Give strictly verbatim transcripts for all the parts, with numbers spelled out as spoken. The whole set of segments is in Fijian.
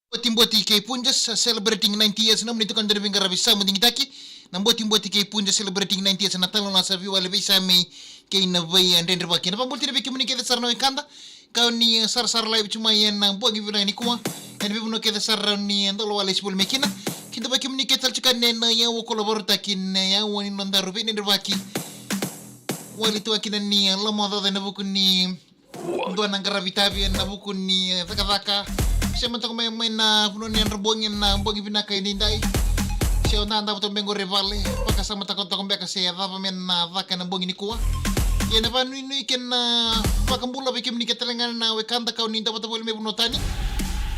Botiboti kei Punjas, uh, celebrating ninety years. Nomuni tukuna dua na veiqaravi sa mu digitaki. Na Botiboti kei Punjas celebrating ninety years. Na talo na sa veiwali veisamei kei na veidredrevaki. Na vabulutini vei kemuni kece sara na wekada. Kau ni, uh, sarasara live tu mai ena bogi vinaka nikua. Ena veivanua kece sara ni, uh, dolo wale sibuli mai kina. Kidavaki kemuni kece tale tu ka ena, uh, yau o kola varutaki na yau ni nodaru veidredrevaki. Wali tu kina ni, uh, lomaocaoca ena vuku ni dua na qaravi tavi ena vuku ni, eh, cakacaka. Sema toka mai, mai na vanua ni yadra bogi ena bogi vinaka edaidai. Se o dadabe toka beka qori e vale, vakasamataka toka beka se cava me na caka ena bogi nikua. Ia na vanuinui kei na vakabula vei kemuni kece tale ga na wekada kau ni dovata voli mai vanua tani.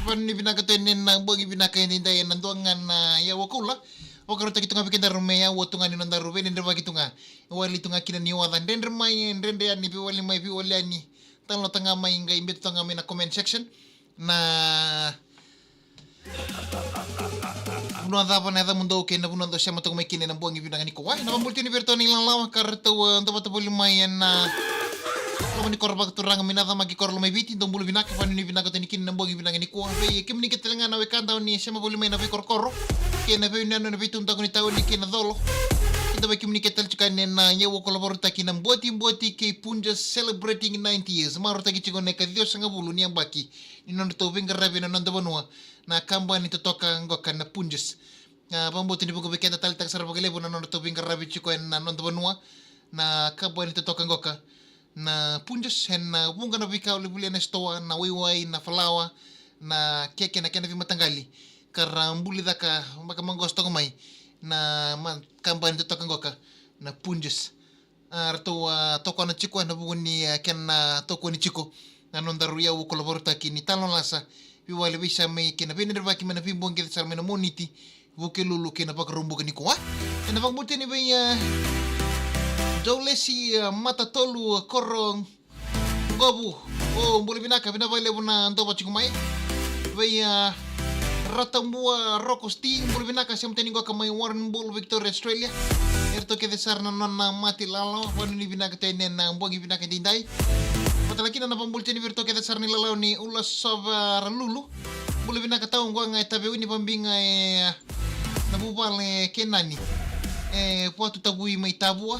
Vanuinui vinaka tu ena bogi vinaka edaidai ena dua ga na yau o koula. Vakarautaki tu ga vei kedaru me yau tu ga ni nodaru veidredrevaki tu ga. Wali tu ga kina ni oca, dredre mai, dredre yani, veiwali mai, veiwali yani. Talanoataka ga mai, qai biuta ga mai na comment section. Na vanua cava na yacamudou kei na vanua dou sema toka mai kina ena bogi vinaka nikua. Na vabulutini vei iratou na ilalawa ka ratou, uh, dovata voli mai ena, uh, loma ni koro vakaturaga mai Nacamaki, koro Lomaiviti. Dou bula vinaka, vanuinui vinaka tu yani kina ena bogi vinaka nikua. Vei kemuni kece tale ga na wekada ni sema voli mai na veikorokoro kei na veiyanuyanu ena veitunutako ni tauni kei na colo. Kidavaki kemuni kece tale tu ka ena, uh, yau o kola varutaki na Botiboti kei Punjas celebrating ninety years. Marautaki tiko na ikaciwasagavulu ni yabaki ni nodratou veiqaravi ena noda vanua na kabani totoka qoka na Punjas. Na vabulutini vuqa vei keda, taleitaka sara vakalevu na nodratou veiqaravi tiko ena noda vanua na kabani totoka qoka na Punjas. Ena vuqa na veika o lai volia ena sitoa, na waiwai, na falawa, na keke, na kena veimataqali ka ra buli caka, vaka maqosa toka mai na ma-, kabani totoka qoka na Punjas. A, ratou, a, tokona tiko ena vuku ni, a, kena, a, tokoni tiko na nodaru yau o kola varutaki ni talanoa lasa, veiwali veisamei kei na veidredrevaki mai na veibogi kece sara mai na Moniti, Vukelulu kei na Vakaraubuka nikua. Ena vakabulutini vei, a, Daulesi, a, Matatolu, a, Korongovu. O, bula vinaka, vinaka vakalevu na dova tiko mai. Vei, a, Ratabua Roko Sti, bula vinaka, sema tu yani qoka mai Warrnambool, Victoria, Australia. Eratou kece sara na nona mati lalawa, vanuinui vinaka tu yani ena bogi vinaka edaidai. Vata tale kina na vabulutini vei iratou kece sara na ilalawa ni Ulasova Ralulu. Bula vinaka, tau qo ga e Taveuni, vabiga e na vuvale e Kenani. E Vuatu Tavui mai Tavua.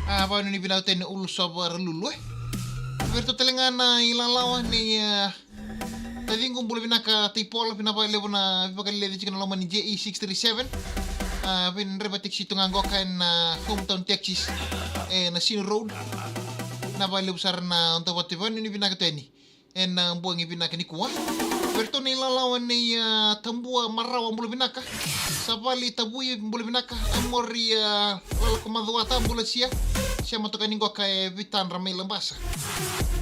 A, vanuinui vinaka tu yani Ulasova Ralulu, e. Vei iratou tale ga na ilalawa ni, e, taciqu, bula vinaka Taipola, vinaka vakalevu na veivakaleleci tiko ena loma ni J E six three seven. A, vei na draiva taxi tu ga qoka ena, a, Hometown Taxis, e, na Sydney Road. Vinaka vakalevu sara na dovata, vanuinui vinaka tu yani ena, a, bogi vinaka nikua. Vei iratou na ilalawa nei, a, Tabua Marawa, bula vinaka. Savali Tavui, bula vinaka. Amori, a, Lalakomacuata, bula sia. Sema toka yani qoka e Vitadra mai Labasa.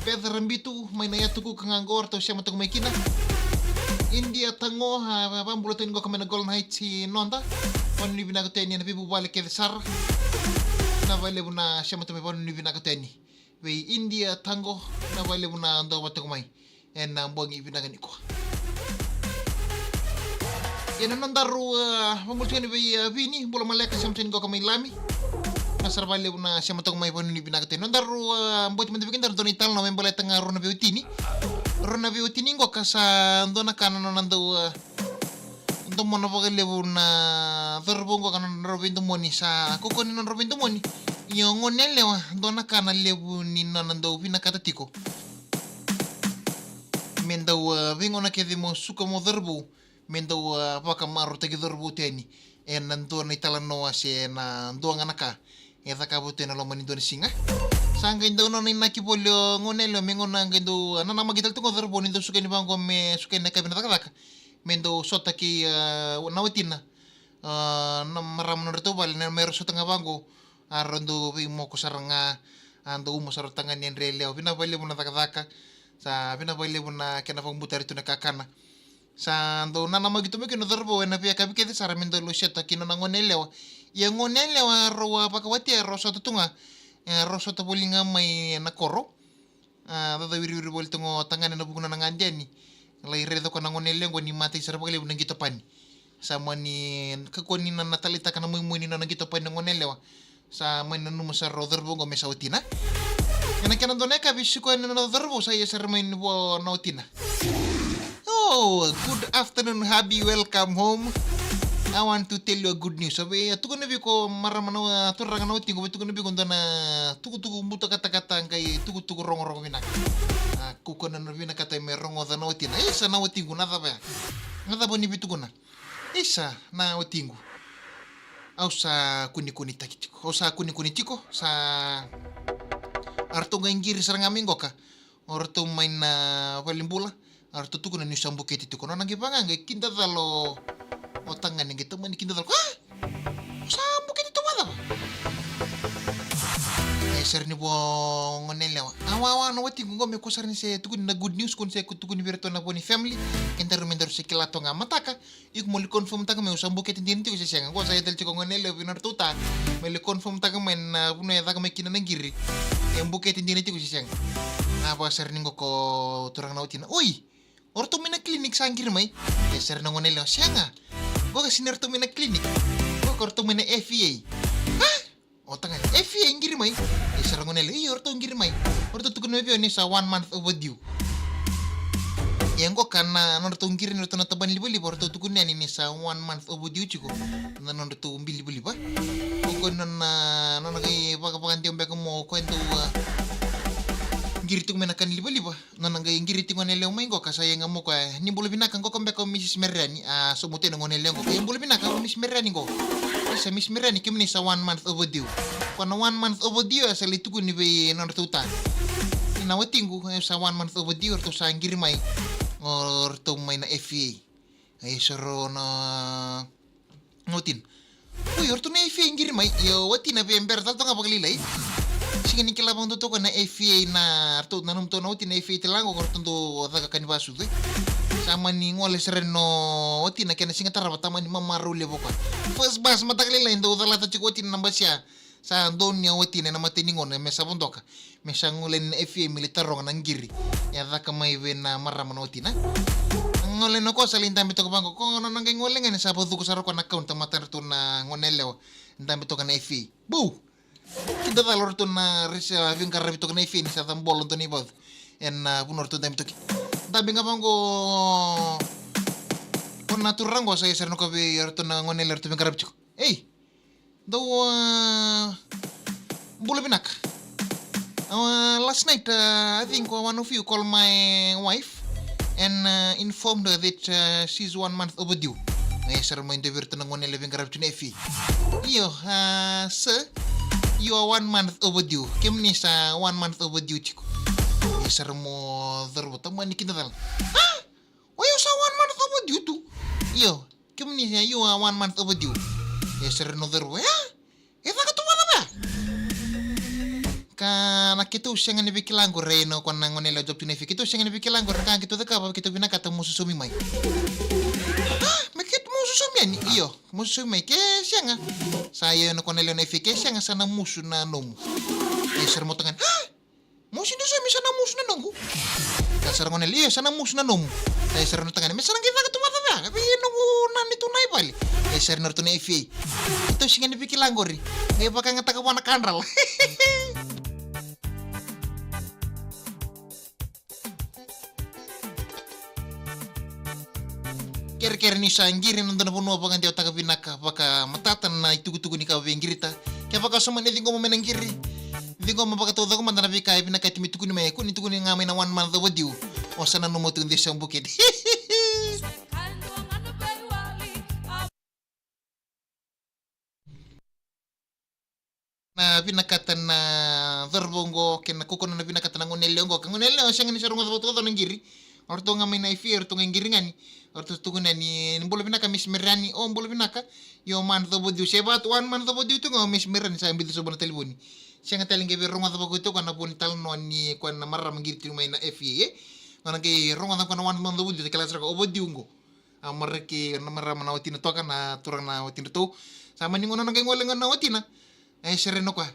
Beth Rabitu mai na Yatu Kuka ga qo, ratou sema toka mai kina. India Tago, a, va-, vabula tu yani qoka mai na Golden Heights i noda. Vanuinui vinaka tu yani ena veivuvale kece sara. Vinaka vakalevu na sema toka mai, vanuinui vinaka tu yani. Vei India Tago, vinaka vakalevu na dova toka mai ena bogi vinaka nikua. Ia na nodaru, a, vabula tiko yani vei, a, Vini, bula maleka, sema tu yani qoka mai Lami. Vinaka sara vakalevu na sema toka mai, vanuinui vinaka tu yani. Nodaru, a, boti mada vei kedaru dua na italanoa me baleta ga rua na veiwatini. Rua na veiwatini qoka sa dua na ka na nona dau, a, domona vakalevu na cauravou qoka, na nodrau veidomoni, sa kaukaua ni nodrau veidomoni. Ia o gone yalewa, dua na ka na levu ni nona dau vinakata tiko me dau, a, veigauna kece mo suka mo cauravou, me dau, a, vakamarautaki cauravou tu yani ena dua na italanoa se na dua ga na ka e cakava tu ena loma ni dua na siga. Sa qai dau nona inaki voli o gone yalewa me gauna qai dau, a, nanamaki tale tu ga o cauravou ni dau suka yani vaqo me suka yani na yakavi na cakacaka, me dau sota kei, a, na watina. A, na marama nodratou vale, na me ra sota ga vaqo, a, ra dau veimoko sara ga, a, dau uma sara o tagane yadre yalewa. Vinaka vakalevu na cakacaka. Sa vinaka vakalevu na kena vakabutari tu na kakana. Sa dau nanamaki tu mai kina o cauravou ena veiyakavi kece sara me dau loseta kina na gone yalewa. Ia gone yalewa rau a vakawati, e rau sota tu ga. E rau sota voli ga mai na koro. A, cacawiriwiri voli tu ga o tagane ena vuku ni nona gade yani. Lai raica o koya na gone yalewa qo ni matai sara vakalevu na qito pani. Sa mani kakua ni nona taleitaka na muimui ni nona qito pani na gone yalewa. Sa mani nanuma sara o cauravou qo me sa watina. Ena kena dua na yakavi, suka yani na cauravou, sa ia sara mai vua na watina. Oh, good afternoon, hubby. Welcome home. I want to tell you a good news. Ave, a tukuna vei iko marama na, a turaga na watiqu, ave tukuna vei iko dua na tukutuku buta katakata qai tukutuku rogorogo vinaka. A, kaukaua na vinakata me rogoca na watina. Isa na watiqu, na cava ya? Na cava ni veitukuna? Isa na watiqu. Au sa kunikunitaki tiko. Au sa kunikuni tiko. Sa, a ratou qai qiri sara ga mai qoka. O ratou mai na valenibula, a ratou tukuna niu sa bukete tiko. Nona qai vaka ga qai kidacala o tagane qai tamani kidacala. A! O sa bukete tu vakacava? E sara ni vo gone yalewa. A wawa na watiqu qo me ko sara ni se tukuni na good news, ko ni se tukuni vei iratou na vo ni family. Kedaru me daru se kila toka ga mataka. Iko mo lai confirm taka mai, o sa bukete dina tiko se sega? Qo sa yaco tale tiko gone yalewa vei nodratou ta. Me lai confirm taka mai na vanua e caka mai kina na qiri. E bukete dina tiko se sega? A vaka sara ni qo ko turaga na watina. Oi! O ratou mai na clinic sa qiri mai? E sara na gone yalewa, sega. Qo ka sega ni ratou mai na clinic. Qo ka ratou mai na F E A. A? O tagane, F E A qiri mai? E sara gone yalewa, io, o ratou qiri mai. O ratou tukuna mai vei au ni sa one month overdue. Ia qo ka na nodratou qiri ni ratou na tabana livaliva, o ratou tukuna yani ni sa one month overdue tiko na nodratou bili livaliva. O koya nona, nona qai vakavakadewa beka mo koya dau, a, qiri tiko mai na ka ni livaliva. Nona qai qiri tiko gone yalewa mai qo ka sa yaga mo koya. Ni bula vinaka qo, ko beka o Mrs Mariani? A, so mo tena gone yalewa qo. Ia bula vinaka o Mrs Mariani qo. Isa Mrs Mariani, kemuni sa one month overdue. Ko na one month overdue a sa lai tukuni vei nodratou ta. Ni na watiqu, e sa one month overdue, o ratou sa qiri mai. O ratou mai na F E A. Ai, soro na, na watina. Oi, o ratou na F E A qiri mai. Io, watina vei bera tale toka ga vakalailai. Sega ni kila vakadua toka na F E A na ratou, nanuma toka na watina na F E A tale ga qo, o ratou dau caka ka ni vasucu. Sa mani gole sara no watina kena siga tarava, tamani mamarau levu o koya. First bus mataka lailai dau calata tiko watina na basi ya. Sa donu ni a watina ena mata ni gone me sa vodoka. Me sa gole na F E A me lai taroga na qiri e a caka mai vei na marama na watina. Gole na koya sa lai dabe toka vaqo, ko nona qai gole ga ni sa vacuka sara koya na kaunta matadratou na gone yalewa. Dabe toka na F E A. Bou! Kidacala o ratou na rese a veiqaravi toka na F E A ni sa cabolo dua na ivacu. Ena vanua o ratou dabe toka. Dabe ga vaqo ko na turaga qo sa i sara na koya vei o ratou na gone yalewa o ratou veiqaravi tiko. Ei! Dou, a, bula vinaka. A, last night, a, I think one of you called my wife and, a, informed her that, a, she's one month overdue. E sara mai dua vei iratou na gone yalewa veiqaravi tu na F E A. Io, a, sir, you are one month overdue. Kemuni sa one month overdue tiko. E sara mo cauravou, tamani kidacala. A! O yau sa one month overdue tu. Io, kemuni sa, you are one month overdue. E sara na cauravou, e? E caka tu vakacava ya? Ka na keitou sega ni veikilaqori, na koya na gone yalewa job tu na F E A. Keitou sega ni veikilaqori, ka keitou cakava, keitou vinakata mo sosomi mai. A, me keitou mo sosomi yani? Io, mo sosomi mai. Ke sega? Sa io na koya na lewe na F E A, ke sega sa na musu na nomu. E sara mo tagane, a! Mo sega ni sosomi, sa na musu na noqu. Ka sara gone yalewa, io, sa na musu na nomu. E sara na tagane, me sa na qai caka tu vakacava ya? Vei noqu na neitou na ivale. E sara na ratou na F E A. Keitou sega ni veikilaqori. Qai vakayagataka vua na kadrala. Kerekere ni sa qiri ena dua na vanua vakadewataka vinaka vakamatata na itukutuku ni ka veiqirita. Kevaka o sa mani ciqoma mai na qiri, ciqoma vakataucoko mada na veika e vinakati me tukuni mai, kua ni tukuni ga mai na one month overdue. O sa nanuma tu de sa bukete. Na vinakata na cauravou oqo kei na kaukaua na vinakata na gone yalewa oqo. Ka gone yalewa sega ni sa rogoca vakataucoko na qiri. O ratou ga mai na F E A, o ratou ga qiri ga ni. O ratou tukuna ni, ni bula vinaka Miss Mariani, o bula vinaka. Io, month overdue, se vaka tu one month overdue tu ga o Miss Mariani, sa biuta sobu na talevoni. Sega tale qai via rogoca vakataucoko na vo ni talanoa ni koya na marama qiri tiko mai na F E A, e? Nona qai rogoca koya na one month overdue, sa kila sara koya overdue oqo. A maraki na marama na watina toka, na turaga na watinadratou. Sa mani gole, nona qai gole ga na watina. E serena o koya.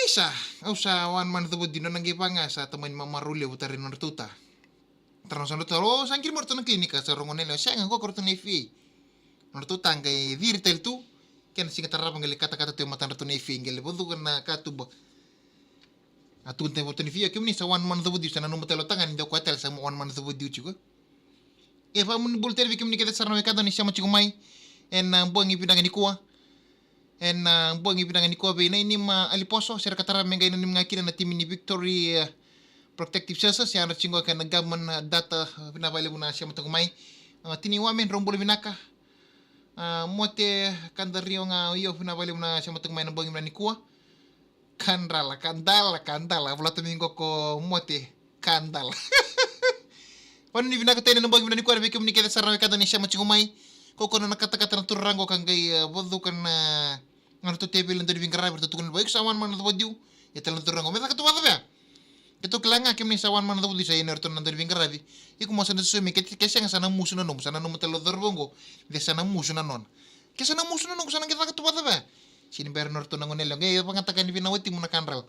Isa, au sa one month overdue, nona qai vaka ga sa tamani mamarau levu tara i nodratou ta. Tara na nodratou ta, o sa qiri mai o ratou na clinic, sa rogo na yalewa, sega, qo ko ratou na F E A. Nodratou ta qai ciri tale tu, kena siga tarava qai lai katakata tu e matadratou na F E A, qai lai vacuka na katuba. A tukuna tale vei ratou na F E A, kemuni sa one month overdue, sa nanuma tale o tagane ni o koya tale sa one month overdue tiko. E vakamuduo tale vei kemuni kece sara na wekada ni sema tiko mai ena bogi vinaka nikua. Ena bogi vinaka nikua vei Nainima Aliposo, se ra ka tara me qai nanumi ga kina na timi ni Victory, eh, Protective Services, se ra tiko ga kei na government, eh, data, eh, vinaka vakalevu na sema tiko mai. Eh, Tini Wame, drau bula vinaka. Eh, Mote Kadario ga, io, vinaka vakalevu na sema tiko mai na bogi vinaka nikua. Kadala, kadala, kadala. Vulata mai qo ko Mote. Kadala. Vakanuinui vinaka tale na bogi vinaka nikua vei kemuni kece sara na wekada ni sema tiko mai. Ko ko na katakata na turaga ka qai, eh, vacuka na, na nodratou teveli na dauniveiqaravi, ratou tukuna vei iko sa wani mana cava diu. Ia tale na turaga me caka tu vacava ya. Keitou kila ga kemuni sa wani mana cava diu sa ia na ratou na dauniveiqaravi. Iko mo sa na susu mai ke, ke sega sa na musu na nomu, sa na nomu tale o cauravou qo. De sa na musu na nona. Ke sa na musu na noqu sa na qai caka tu vacava ya. Sini bera na ratou na gone yalewa. Qai vakayagataka ni vei na watimu na kadala.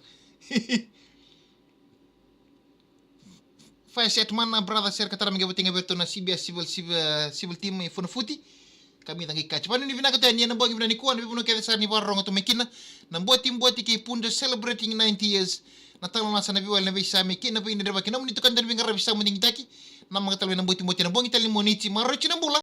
Fire set mana brother, se ra ka tara me qai voti ga vei ratou na C B S civil, civil, civil team i Funafuti. Ka mi da qai kaci. Vakanuinui vinaka tu yani ena bogi vinaka nikua, na veivanua kece sara ni vakarorogo tu mai kina. Na Buati Buati kei Punja celebrating ninety years. Na talanoa sa na veiwali na veisame kei na veidredrevaki. Nomuni tukuni tale na veiqaravi sa mo digitaki. Na maka tale na Buati Buati na bogi tale ni Moniti. Maroi tiko na bula.